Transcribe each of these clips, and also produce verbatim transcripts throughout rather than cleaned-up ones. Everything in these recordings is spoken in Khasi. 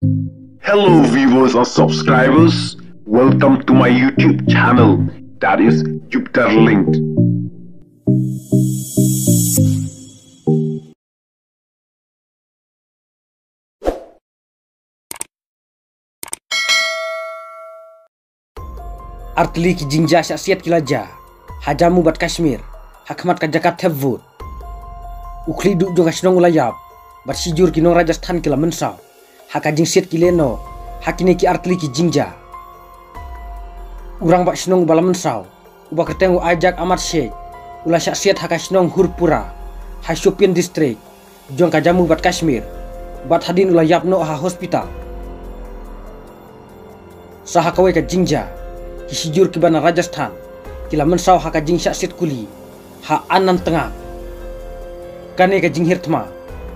Hello viewers and subscribers, welcome to my YouTube channel, that is Jupiter Linked. Artylli ki jingjia shah siat ki la jia ha Jammu bad Kashmir, ha khmat ka jaka thep vote. U khlieh duh jong ka shnong u la ïap bad shijur ki nong Rajasthan ki la mynsaw ha ka jingsiat ki lehnoh ha kine ki artylli ki jingjia. U rangbah shnong uba la mynsaw, uba kyrteng u Aizak Ahmad Sheikh, u la shah siat ha ka shnong Hurpura, ha Shopian District jong ka Jammu bad Kashmir, bad hadien u la ïap noh ha hospital. Sa ha kawei ka jingjia, ki shijur kiba na Rajasthan ki la mynsaw ha ka jingshah siat kuli ha Anantnag. Kane ka jinghiar thma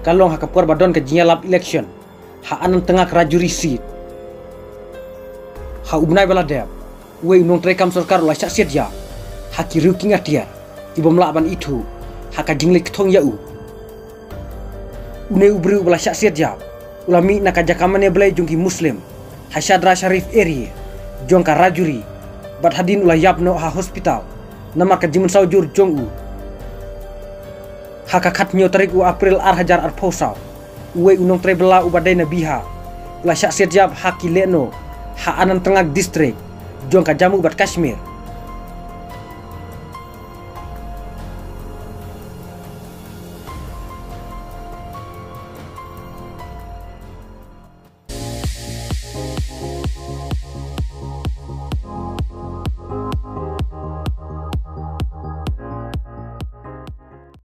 ka long ha ka por ba don ka jingïalap election ha Anantnag Rajouri seat. Ha u bnai ba la dep, uwei u nongtrei kam sorkar u la shah siat ïap ha ki riew kieng atiar ki bym lah ban ithuh ha ka jingleit kthong ïa u. Une u briew uba la shah siat ïap u la mih na ka jaka mane blei jong ki Muslim ha Shadra Sharif area jong ka Rajouri, bad hadien u la ïap noh ha hospital namar ka jingmynsaw jur jong u. Ha ka khathynñiew tarik u April ar hajar arphew saw, uwei u nongtrei bylla uba dei na Bihar u la shah siat ïap ha ki lehnoh ha Anantnag District jong ka Jammu bad Kashmir.